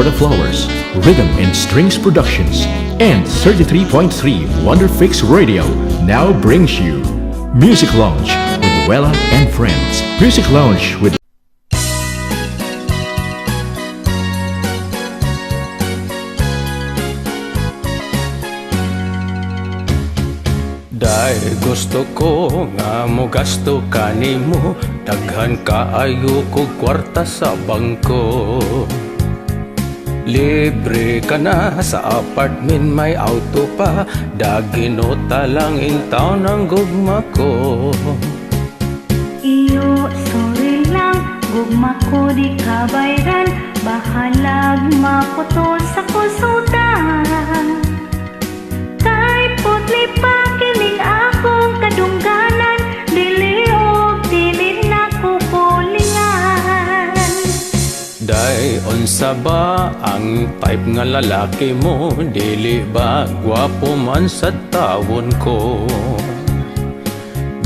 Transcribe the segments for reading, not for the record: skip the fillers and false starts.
for the Flowers, Rhythm and Strings Productions, and 33.3 Wonderfix Radio now brings you Music Lounge with Wella and Friends. Music Lounge with Dahil gusto ko nga mo gasto kanimo, daghan kaayo kog kwarta sa bangko. Libre ka na sa apartment, may auto pa. Daginota lang in town ang gugma ko. Iyo, sorry lang, gugma ko di kabayran. Bahalag maputo sa kusutan. Kay putli pa kining akong kadungganan, dili og dili na ko pulingan. Day, unsa ba ang type nga lalaki mo? Dili ba gwapo man sa tawon ko?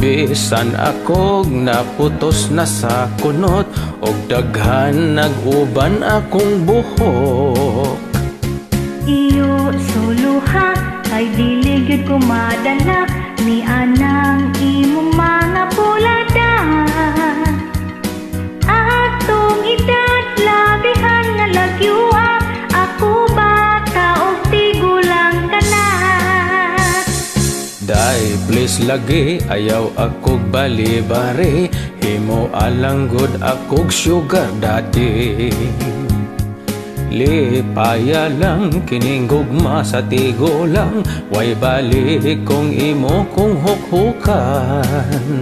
Bisan akog naputos na sa kunot og daghan nag-uban akong buhok. Iyo, suluha, kay dili gyud ko madala ni anang imong mga bulada. Atong edad labihan nga lagyua, ako bata og tigulang ka na. Day, please lagi, ayaw akog balibari. Himo alang gud akog sugar daddy. Lipaya lang kining gugma sa tigulang. Way balik kung imo kong hukhukan.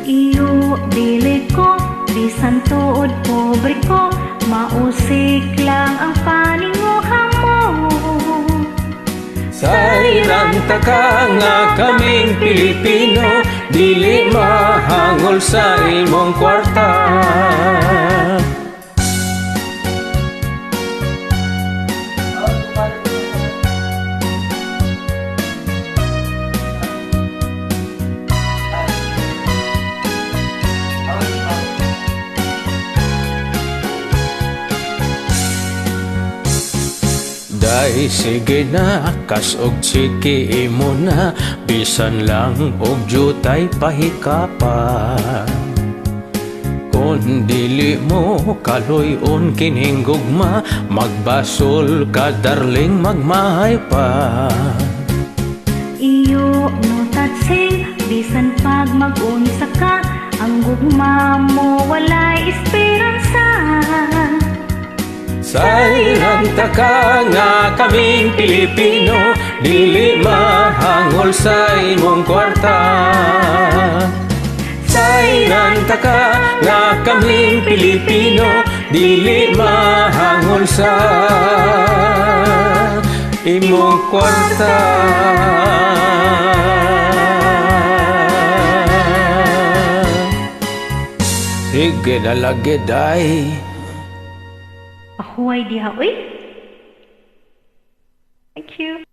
Iyo, dili ko, bisan tuod pobre ko, mausik lang ang paninguha mo. Sayran ta ka nga kaming Pilipino, dili mahangol sa imong kwarta. Day, sige na, kas og chiki imo na. Bisan lang og jutay pahikapan. Kung dili mo kaloy-on kining gugma, magbasol ka, darling, magmahay pa. Iyo, no tatsing, bisan pag mag-unsa ka, ang gugma mo walay esperanza. Sayran ta ka nga kaming Pilipino, dili mahangol sa imong kwarta. Sayran ta ka nga kaming Pilipino, dili mahangol sa imong kwarta. Sige na lagi, day. Pahuway diha, uy. Thank you.